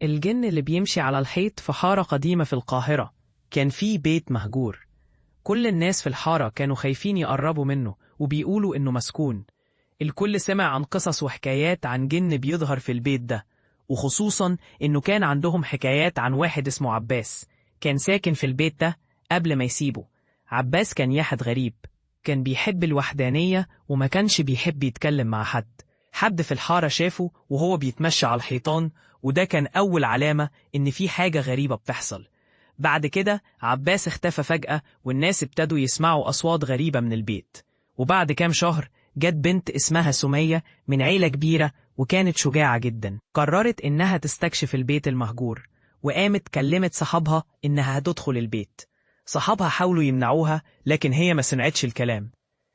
الجن اللي بيمشي على الحيط في حارة قديمة في القاهرة. كان في بيت مهجور. كل الناس في الحارة كانوا خايفين يقربوا منه وبيقولوا إنه مسكون. الكل سمع عن قصص وحكايات عن جن بيظهر في البيت ده، وخصوصا إنه كان عندهم حكايات عن واحد اسمه عباس كان ساكن في البيت ده قبل ما يسيبه. عباس كان يحد غريب، كان بيحب الوحدانية وما كانش بيحب يتكلم مع حد. حد في الحارة شافه وهو بيتمشى على الحيطان، وده كان أول علامة إن في حاجة غريبة بتحصل. بعد كده عباس اختفى فجأة، والناس ابتدوا يسمعوا أصوات غريبة من البيت. وبعد كام شهر جت بنت اسمها سمية من عيلة كبيرة وكانت شجاعة جدا. قررت إنها تستكشف البيت المهجور، وقامت كلمت صحابها إنها هتدخل البيت. صحابها حاولوا يمنعوها، لكن هي ما سمعتش الكلام.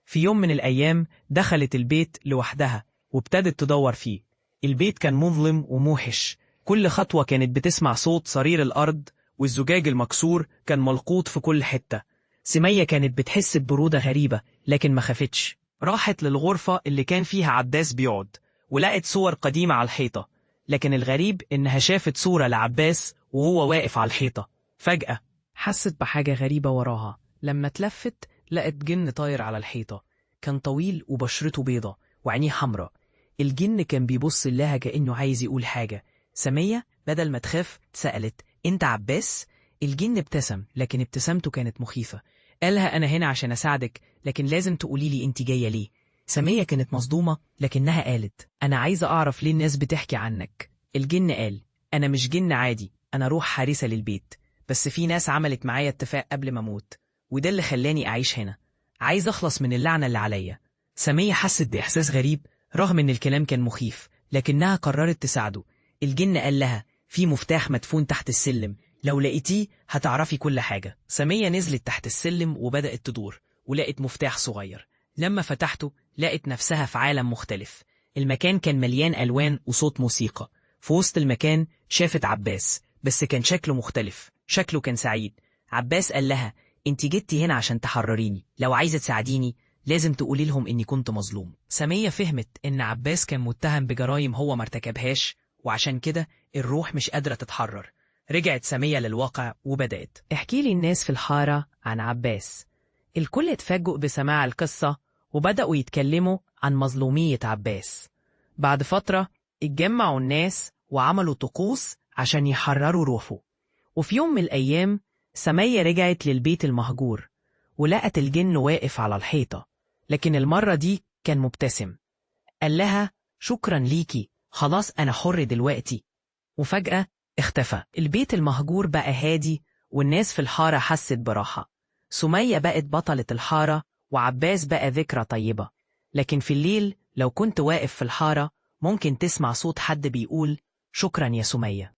في يوم من الأيام دخلت البيت لوحدها وابتدت تدور فيه. البيت كان مظلم وموحش، كل خطوة كانت بتسمع صوت صرير الأرض، والزجاج المكسور كان ملقوط في كل حتة. سمية كانت بتحس ببرودة غريبة، لكن ما خافتش. راحت للغرفة اللي كان فيها عباس بيقعد، ولقت صور قديمة على الحيطة، لكن الغريب إنها شافت صورة لعباس وهو واقف على الحيطة. فجأة حست بحاجة غريبة وراها. لما تلفت لقت جن طاير على الحيطة. كان طويل وبشرته بيضة وعينيه حمراء. الجن كان بيبص لها كأنه عايز يقول حاجة. سمية بدل ما تخاف سألت: أنت عباس؟ الجن ابتسم، لكن ابتسامته كانت مخيفة. قالها: أنا هنا عشان أساعدك، لكن لازم تقولي لي أنت جاية ليه. سمية كانت مصدومة، لكنها قالت: أنا عايزة أعرف ليه الناس بتحكي عنك. الجن قال: أنا مش جن عادي، أنا روح حارسة للبيت، بس في ناس عملت معايا اتفاق قبل ما أموت، وده اللي خلاني أعيش هنا. عايز أخلص من اللعنة اللي عليا. سمية حست بإحساس غريب رغم إن الكلام كان مخيف، لكنها قررت تساعده. الجن قال لها: في مفتاح مدفون تحت السلم، لو لقيتيه هتعرفي كل حاجة. سمية نزلت تحت السلم وبدأت تدور، ولقت مفتاح صغير. لما فتحته لقت نفسها في عالم مختلف. المكان كان مليان ألوان وصوت موسيقى. في وسط المكان شافت عباس، بس كان شكله مختلف، شكله كان سعيد. عباس قال لها: انت جيتي هنا عشان تحرريني، لو عايزة تساعديني لازم تقولي لهم اني كنت مظلوم. سمية فهمت ان عباس كان متهم بجرائم هو ما ارتكبهاش، وعشان كده الروح مش قادرة تتحرر. رجعت سمية للواقع وبدأت احكي لي الناس في الحارة عن عباس. الكل اتفاجئوا بسماع القصة وبدأوا يتكلموا عن مظلومية عباس. بعد فترة اتجمعوا الناس وعملوا طقوس عشان يحرروا روحه. وفي يوم من الأيام سمية رجعت للبيت المهجور، ولقت الجن واقف على الحيطة، لكن المرة دي كان مبتسم. قال لها: شكرا ليكي، خلاص أنا حر دلوقتي. وفجأة اختفى. البيت المهجور بقى هادي، والناس في الحارة حست براحة. سمية بقت بطلة الحارة، وعباس بقى ذكرى طيبة. لكن في الليل لو كنت واقف في الحارة ممكن تسمع صوت حد بيقول: شكرا يا سمية.